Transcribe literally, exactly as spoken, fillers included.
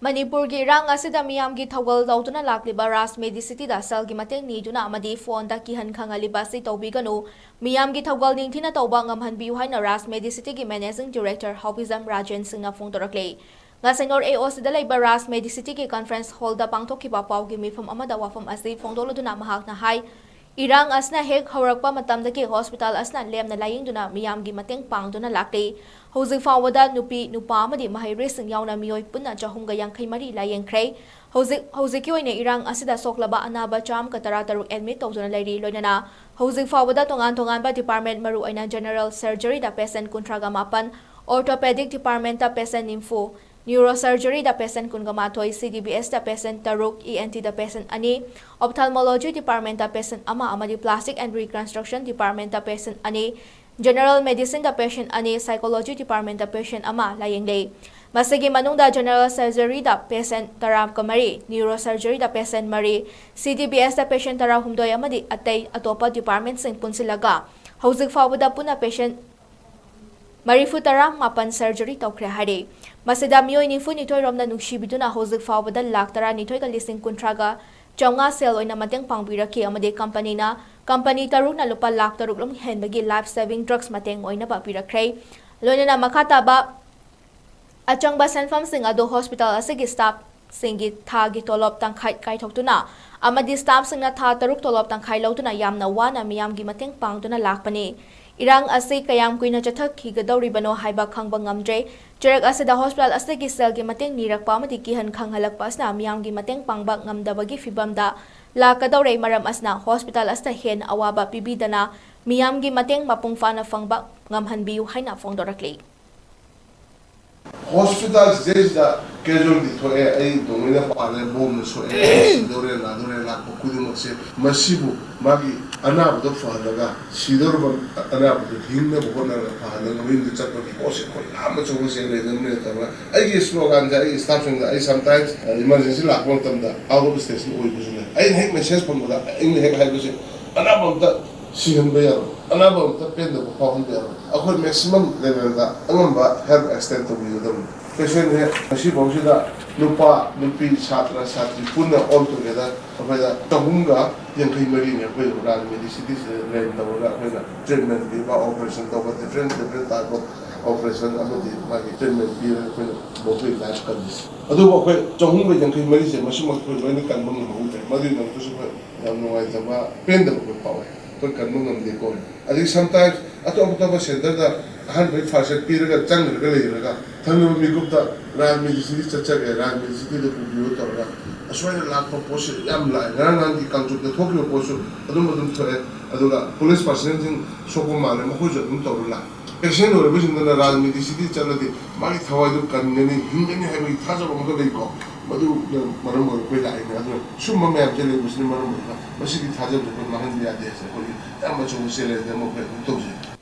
ꯃꯅꯤꯄꯨꯔꯒꯤ ꯏꯔꯥꯡ ꯑꯁꯤꯗ ꯃꯤꯌꯥꯝꯒꯤ ꯊꯧꯒꯜ ꯇꯧꯗꯨꯅ ꯂꯥꯛꯂꯤꯕ ꯔꯥꯖ ꯃꯦꯗꯤꯁꯤꯇꯤꯗ ꯁꯦꯜꯒꯤ ꯃꯇꯦꯡ ꯅꯤꯗꯨꯅ ꯑꯃꯗꯤ ꯐꯣꯟꯗ ꯀꯤꯍꯟ ꯈꯪꯍꯜꯂꯤꯕ ꯑꯁꯤ ꯇꯧꯕꯤꯒꯅꯨ, ꯃꯤꯌꯥꯝꯒꯤ ꯊꯧꯒꯜ ꯅꯤꯡꯊꯤꯅ ꯇꯧꯕ ꯉꯝꯍꯟꯕꯤꯌꯨ ꯍꯥꯏꯅ ꯔꯥꯖ ꯃꯦꯗꯤꯁꯤꯇꯤꯒꯤ ꯃꯦꯅꯦꯖꯤꯡ ꯗꯤꯔꯦꯛꯇꯔ ꯍꯥꯎꯕꯤꯖꯝ ꯔꯥꯖꯦꯟ ꯁꯤꯡꯅ ꯐꯣꯡꯗꯣꯔꯛꯂꯤ꯫ ꯉꯁꯥꯏꯉꯣꯔ ꯑꯦ ꯑꯣ ꯁꯤꯗ ꯂꯩꯕ ꯔꯥꯖ ꯃꯦꯗꯤꯁꯤꯇꯤꯒꯤ ꯀꯟꯐꯔꯦꯟꯁ ꯍꯣꯜꯗ ꯄꯥꯡꯊꯣꯛꯈꯤꯕ ꯄꯥꯎꯒꯤ ꯃꯤꯐꯝ ꯑꯃꯗ ꯋꯥꯐꯝ ꯑꯁꯤ ꯐꯣꯡꯗꯣꯛꯂꯗꯨꯅ ꯃꯍꯥꯛꯅ ꯍꯥꯏ, ꯏꯔꯥꯡ ꯑꯁꯤꯅ ꯍꯦꯛ ꯍꯧꯔꯛꯄ ꯃꯇꯝꯗꯒꯤ ꯍꯣꯁꯄꯤꯇꯥꯜ ꯑꯁꯤꯅ ꯂꯦꯝꯅ ꯂꯥꯌꯦꯡꯗꯨꯅ ꯃꯤꯌꯥꯝꯒꯤ ꯃꯇꯦꯡ ꯄꯥꯡꯗꯨꯅ ꯂꯥꯛꯂꯤ꯫ ꯍꯧꯖꯤꯛ ꯐꯥꯎꯕꯗ ꯅꯨꯄꯤ, ꯅꯨꯄꯥ ꯑꯃꯗꯤ ꯃꯍꯩꯔꯣꯏꯁꯤꯡ ꯌꯥꯎꯅ ꯃꯤꯑꯣꯏ ꯄꯨꯟꯅ ꯆꯍꯨꯝꯒ ꯌꯥꯡꯈꯩ ꯃꯔꯤ ꯂꯥꯌꯦꯡꯈ꯭ꯔꯦ꯫ ꯍꯧꯖꯤꯛ, ꯍꯧꯖꯤꯛꯀꯤ ꯑꯣꯏꯅ ꯏꯔꯥꯡ ꯑꯁꯤꯗ ꯁꯣꯛꯂꯕ ꯑꯅꯥꯕ ꯆꯥꯝꯃꯒ ꯇꯔꯥ ꯇꯔꯨꯛ ꯑꯦꯗꯃꯤꯠ ꯇꯧꯗꯨꯅ ꯂꯩꯔꯤ꯫ ꯂꯣꯏꯅꯅ ꯍꯧꯖꯤꯛ ꯐꯥꯎꯕꯗ ꯇꯣꯉꯥꯟ ꯇꯣꯉꯥꯟꯕ ꯗꯤꯄꯥꯔꯠꯃꯦꯟ, ꯃꯔꯨꯑꯣꯏꯅ ꯖꯦꯅꯔꯦꯜ ꯁꯔꯖꯔꯤꯗ ꯄꯦꯁꯦꯟ ꯀꯨꯟꯊ꯭ꯔꯥꯒ ꯃꯥꯄꯟ, ꯑꯣꯔꯊꯣꯄꯦꯗꯤꯛ ꯗꯤꯄꯥꯔꯠꯃꯦꯟꯇ ꯄꯦꯁꯦꯟ ꯅꯤꯐꯨ, ꯅ꯭ꯌꯨꯔꯣ ꯁꯔꯖꯔꯤꯗ ꯄꯦꯁꯦꯟ ꯀꯨꯟꯒ ꯃꯥꯊꯣꯏ, ꯁꯤ ꯗꯤ ꯕꯤ ꯑꯦꯁꯇ ꯄꯦꯁꯦꯟ ꯇꯔꯨꯛ, ꯏ ꯑꯦꯟ ꯇꯤꯗ ꯄꯦꯁꯦꯟ ꯑꯅꯤ, ꯑꯣꯞꯊꯥꯜꯃꯣꯂꯣꯖꯤ ꯗꯤꯄꯥꯔꯠꯃꯦꯟꯇ ꯄꯦꯁꯦꯟ ꯑꯃ ꯑꯃꯗꯤ ꯄ꯭ꯂꯥꯁꯇꯤꯛ ꯑꯦꯟ ꯔꯤꯀꯟꯁꯇ꯭ꯔꯛꯁꯟ ꯗꯤꯄꯥꯔꯠꯃꯦꯟꯇ ꯄꯦꯁꯦꯟ ꯑꯅꯤ, ꯖꯦꯅꯔꯦꯜ ꯃꯦꯗꯤꯁꯤꯟꯗ ꯄꯦꯁꯦꯟ ꯑꯅꯤ, ꯁꯥꯏꯀꯣꯂꯣꯖꯤ ꯗꯤꯄꯥꯔꯠꯃꯦꯟꯇ ꯄꯦꯁꯦꯟ ꯑꯃ ꯂꯥꯌꯦꯡꯂꯦ꯫ ꯃꯁꯤꯒꯤ ꯃꯅꯨꯡꯗ ꯖꯦꯅꯔꯦꯜ ꯁꯔꯖꯔꯤꯗ ꯄꯦꯁꯦꯟ ꯇꯔꯥꯒ ꯃꯔꯤ, ꯅ꯭ꯌꯨꯔꯣ ꯁꯔꯖꯔꯤꯗ ꯄꯦꯁꯦꯟ ꯃꯔꯤ, ꯁꯤ ꯗꯤ ꯕꯤ ꯑꯦꯁꯇ ꯄꯦꯁꯦꯟ ꯇꯔꯥꯍꯨꯝꯗꯣꯏ ꯑꯃꯗꯤ ꯑꯇꯩ ꯑꯇꯣꯞꯄ ꯗꯤꯄꯥꯔꯠꯃꯦꯟꯁꯤꯡ ꯄꯨꯟꯁꯤꯜꯂꯒ ꯍꯧꯖꯤꯛ ꯐꯥꯎꯕꯗ ꯄꯨꯟꯅ ꯄꯦꯁꯦꯟ ꯃꯔꯤꯐꯨ ꯇꯔꯥ ꯃꯥꯄꯟ ꯁꯔꯖꯔꯤ ꯇꯧꯈ꯭ꯔꯦ ꯍꯥꯏꯔꯤ꯫ ꯃꯁꯤꯗ ꯃꯤꯑꯣꯏ ꯅꯤꯐꯨ ꯅꯤꯊꯣꯏ ꯔꯣꯝꯅ ꯅꯨꯡꯁꯤꯕꯤꯗꯨꯅ ꯍꯧꯖꯤꯛ ꯐꯥꯎꯕꯗ ꯂꯥꯈ ꯇꯔꯥꯅꯤꯊꯣꯏꯒ ꯂꯤꯁꯤꯡ ꯀꯨꯟꯊ꯭ꯔꯥꯒ ꯆꯥꯝꯃꯉꯥ ꯁꯦꯜ ꯑꯣꯏꯅ ꯃꯇꯦꯡ ꯄꯥꯡꯕꯤꯔꯛꯈꯤ ꯑꯃꯗꯤ ꯀꯝꯄꯅꯤꯅ, ꯀꯝꯄꯅꯤ ꯇꯔꯨꯛꯅ ꯂꯨꯄꯥ ꯂꯥꯈ ꯇꯔꯨꯛ ꯂꯣꯝ ꯍꯦꯟꯕꯒꯤ ꯂꯥꯏꯐ ꯁꯦꯚꯤꯡ ꯗ꯭ꯔꯒꯁ ꯃꯇꯦꯡ ꯑꯣꯏꯅꯕ ꯄꯤꯔꯛꯈ꯭ꯔꯦ꯫ ꯂꯣꯏꯅꯅ ꯃꯈꯥ ꯇꯥꯕ ꯑꯆꯪꯕ ꯁꯦꯟꯐꯝꯁꯤꯡ ꯑꯗꯨ ꯍꯣꯁꯄꯤꯇꯥꯜ ꯑꯁꯤꯒꯤ ꯁ꯭ꯇꯥꯐꯁꯤꯡꯒꯤ ꯊꯥꯒꯤ ꯇꯣꯂꯣꯞ ꯇꯪꯈꯥꯏ ꯀꯥꯏꯊꯣꯛꯇꯨꯅ ꯑꯃꯗꯤ ꯁ꯭ꯇꯥꯐꯁꯤꯡꯅ ꯊꯥ ꯇꯔꯨꯛ ꯇꯣꯂꯣꯞ ꯇꯪꯈꯥꯏ ꯂꯧꯗꯨꯅ ꯌꯥꯝꯅ ꯋꯥꯅ ꯃꯤꯌꯥꯝꯒꯤ ꯃꯇꯦꯡ ꯄꯥꯡꯗꯨꯅ ꯂꯥꯛꯄꯅꯤ꯫ ꯏꯔꯥꯡ ꯑꯁꯤ ꯀꯌꯥꯝ ꯀꯨꯏꯅ ꯆꯠꯊꯈꯤꯒꯗꯧꯔꯤꯕꯅꯣ ꯍꯥꯏꯕ ꯈꯪꯕ ꯉꯝꯗ꯭ꯔꯦ꯫ ꯆꯩꯔꯛ ꯑꯁꯤꯗ ꯍꯣꯁꯄꯤꯇꯥꯜ ꯑꯁꯤꯒꯤ ꯁꯦꯜꯒꯤ ꯃꯇꯦꯡ ꯅꯤꯔꯛꯄ ꯑꯃꯗꯤ ꯀꯤꯍꯟ ꯈꯪꯍꯜꯂꯛꯄ ꯑꯁꯤꯅ ꯃꯤꯌꯥꯝꯒꯤ ꯃꯇꯦꯡ ꯄꯥꯡꯕ ꯉꯝꯗꯕꯒꯤ ꯐꯤꯚꯝꯗ ꯂꯥꯛꯀꯗꯧꯔꯦ꯫ ꯃꯔꯝ ꯑꯁꯤꯅ ꯍꯣꯁꯄꯤꯇꯥꯜ ꯑꯁꯤꯗ ꯍꯦꯟꯅ ꯑꯋꯥꯕ ꯄꯤꯕꯤꯗꯅ ꯃꯤꯌꯥꯝꯒꯤ ꯃꯇꯦꯡ ꯃꯄꯨꯡ ꯐꯥꯅ ꯐꯪꯕ ꯉꯝꯍꯟꯕꯤꯌꯨ ꯍꯥꯏꯅ ꯐꯣꯡꯗꯣꯔꯛꯂꯤ꯫ ꯍꯣꯁꯄꯤꯇꯥꯜ ꯁꯤꯗꯩꯁꯤꯗ ꯀꯦꯖꯨꯋꯦꯂꯤꯇꯤ ꯊꯣꯛꯑꯦ, ꯑꯩ ꯅꯣꯡꯃꯩꯅ ꯄꯥꯜꯂꯦ, ꯕꯣꯝꯅ ꯁꯣꯛꯑꯦ, ꯁꯤꯗꯧꯔꯦ ꯅꯥꯗꯧꯔꯦ ꯂꯥꯛꯄ ꯈꯨꯗꯤꯡꯃꯛꯁꯦ, ꯃꯁꯤꯕꯨ ꯃꯥꯒꯤ ꯑꯅꯥꯕꯗꯣ ꯐꯍꯜꯂꯒ, ꯁꯤꯗꯧꯔꯕ ꯑꯅꯥꯕꯗꯨ ꯍꯤꯡꯅꯕ ꯍꯣꯠꯅꯔꯒ ꯐꯍꯜꯂꯒ ꯃꯌꯨꯝꯗ ꯆꯠꯄꯒꯤ ꯄꯣꯠꯁꯦ ꯑꯩꯈꯣꯏ ꯌꯥꯝꯅ ꯑꯆꯧꯕ ꯆꯦꯡ ꯂꯩꯅꯕꯅꯦ ꯇꯧꯔꯒ ꯑꯩꯒꯤ ꯁ꯭ꯂꯣꯒꯥꯟꯁꯦ ꯑꯩꯒꯤ ꯁ꯭ꯇꯥꯐꯁꯤꯡꯗ ꯑꯩ ꯁꯝꯇꯥꯏꯝꯁ ꯏꯃꯥꯔꯖꯦꯟꯁꯤ ꯂꯥꯛꯄ ꯃꯇꯝꯗ ꯑꯥꯎꯠ ꯑꯣꯐ ꯁ꯭ꯇꯦꯁꯟ ꯑꯣꯏꯕꯁꯤꯅ ꯑꯩꯅ ꯍꯦꯛ ꯃꯦꯁꯦꯖ ꯐꯪꯕꯗ ꯑꯩꯅ ꯍꯦꯛ ꯍꯥꯏꯕꯁꯦ ꯑꯅꯥꯕ ꯑꯝꯇ ꯁꯤꯍꯟꯕ ꯌꯥꯔꯣꯏ, ꯑꯅꯥꯕ ꯑꯝꯇ ꯄꯦꯟꯗꯕ ꯐꯥꯎꯍꯟꯕ ꯌꯥꯔꯣꯏ꯫ ꯑꯩꯈꯣꯏ ꯃꯦꯛꯁꯤꯃꯝ ꯂꯦꯚꯦꯜꯗ ꯑꯉꯝꯕ ꯍꯦꯜꯞ ꯑꯦꯛꯁꯇꯦꯟ ꯇꯧꯕꯤꯒꯗꯕꯅꯤ꯫ Patientꯁꯦ ꯉꯁꯤꯐꯥꯎꯁꯤꯗ ꯅꯨꯄꯥ, ꯅꯨꯄꯤ, ꯁꯥꯇ꯭ꯔ, ꯁꯥꯇ꯭ꯔꯤ ꯄꯨꯟꯅ all together ꯑꯩꯈꯣꯏꯗ ꯆꯍꯨꯝꯒ ꯌꯥꯡꯈꯩ ꯃꯔꯤꯅꯤ ꯑꯩꯈꯣꯏ ꯔꯥꯖ ꯃꯦꯗꯤꯁꯤꯇꯤꯁꯤꯗ ꯂꯩꯔꯝꯗꯕꯒ ꯑꯩꯈꯣꯏꯅ treatment ꯄꯤꯕ, operation ꯇꯧꯕ, different different type of operation ꯑꯃꯗꯤ ꯃꯥꯒꯤ treatment ꯄꯤꯔꯒ ꯑꯩꯈꯣꯏꯅ ꯃꯈꯣꯏ life ꯀꯜꯂꯤꯁꯦ꯫ ꯑꯗꯨꯕꯨ ꯑꯩꯈꯣꯏ ꯆꯍꯨꯝꯒ ꯌꯥꯡꯈꯩ ꯃꯔꯤꯁꯦ ꯃꯁꯤꯃꯛ ꯑꯩꯈꯣꯏ ꯂꯣꯏꯅ ꯀꯟꯕ ꯉꯝꯍꯧꯗ꯭ꯔꯦ꯫ ꯃꯗꯨꯒꯤꯗꯃꯛꯇꯁꯨ ꯑꯩꯈꯣꯏ ꯌꯥꯝ ꯅꯨꯡꯉꯥꯏꯇꯕ, ꯄꯦꯟꯗꯕ ꯑꯩꯈꯣꯏ ꯐꯥꯎꯋꯦ꯫ ꯑꯩꯈꯣꯏ ꯀꯟꯕ ꯉꯝꯗꯦꯀꯣ꯫ ꯑꯗꯒꯤ sometimes ꯑꯇꯣꯞ ꯑꯇꯣꯞꯄ centreꯗ ꯑꯍꯥꯟꯕꯒꯤ first aid ꯄꯤꯔꯒ ꯆꯪꯈ꯭ꯔꯒ ꯂꯩꯔꯒ ꯊꯪꯅꯕ ꯃꯤꯀꯨꯞꯇ ꯔꯥꯖ ꯃꯦꯗꯤꯁꯤꯇꯤ ꯆꯠꯆꯒꯦ, ꯔꯥꯖ ꯃꯦꯗꯤꯁꯤꯇꯤꯗ ꯄꯨꯕꯤꯌꯨ ꯇꯧꯔꯒ ꯑꯁꯣꯏꯗ ꯂꯥꯛꯄ ꯄꯣꯠꯁꯤ ꯌꯥꯝ ꯂꯥꯛꯑꯦ꯫ ꯉꯔꯥꯡ ꯅꯍꯥꯟꯒꯤ ꯀꯥꯡꯆꯨꯞꯇ ꯊꯣꯛꯈꯤꯕ ꯄꯣꯠꯁꯨ ꯑꯗꯨꯝ ꯑꯗꯨꯝ ꯊꯣꯛꯑꯦ꯫ ꯑꯗꯨꯒ police personnelꯁꯤꯡ ꯁꯣꯛꯄ ꯃꯥꯜꯂꯦ, ꯃꯈꯣꯏꯁꯨ ꯑꯗꯨꯝ ꯇꯧꯔ ꯂꯥꯛꯑꯦ꯫ Patient ꯑꯣꯏꯔꯕꯁꯤꯡꯗꯨꯅ ꯔꯥꯖ ꯃꯦꯗꯤꯁꯤꯇꯤ ꯆꯠꯂꯗꯤ ꯃꯥꯒꯤ ꯊꯋꯥꯏꯗꯨ ꯀꯟꯒꯅꯤ, ꯍꯤꯡꯒꯅꯤ ꯍꯥꯏꯕꯒꯤ ꯊꯥꯖꯕ ꯑꯃꯈꯛ ꯂꯩꯀꯣ꯫ ꯃꯗꯨꯅ ꯃꯔꯝ ꯑꯣꯏꯔꯒ ꯑꯩꯈꯣꯏ ꯂꯥꯛꯏꯅꯦ꯫ ꯑꯗꯨꯅ ꯁꯨꯝꯕ ꯃꯌꯥꯝꯁꯦ ꯂꯩꯕꯁꯤꯅ ꯃꯔꯝ ꯑꯣꯏꯔꯒ ꯃꯁꯤꯒꯤ ꯊꯥꯖꯕꯁꯦ ꯑꯩꯈꯣꯏ ꯃꯥꯡꯍꯟꯕ ꯌꯥꯗꯦ ꯍꯥꯏꯁꯦ ꯑꯩꯈꯣꯏꯒꯤ ꯌꯥꯝ ꯑꯆꯧꯕ challenge ꯑꯃ ꯑꯩꯈꯣꯏ ꯑꯗꯨꯝ ꯇꯧꯖꯩ꯫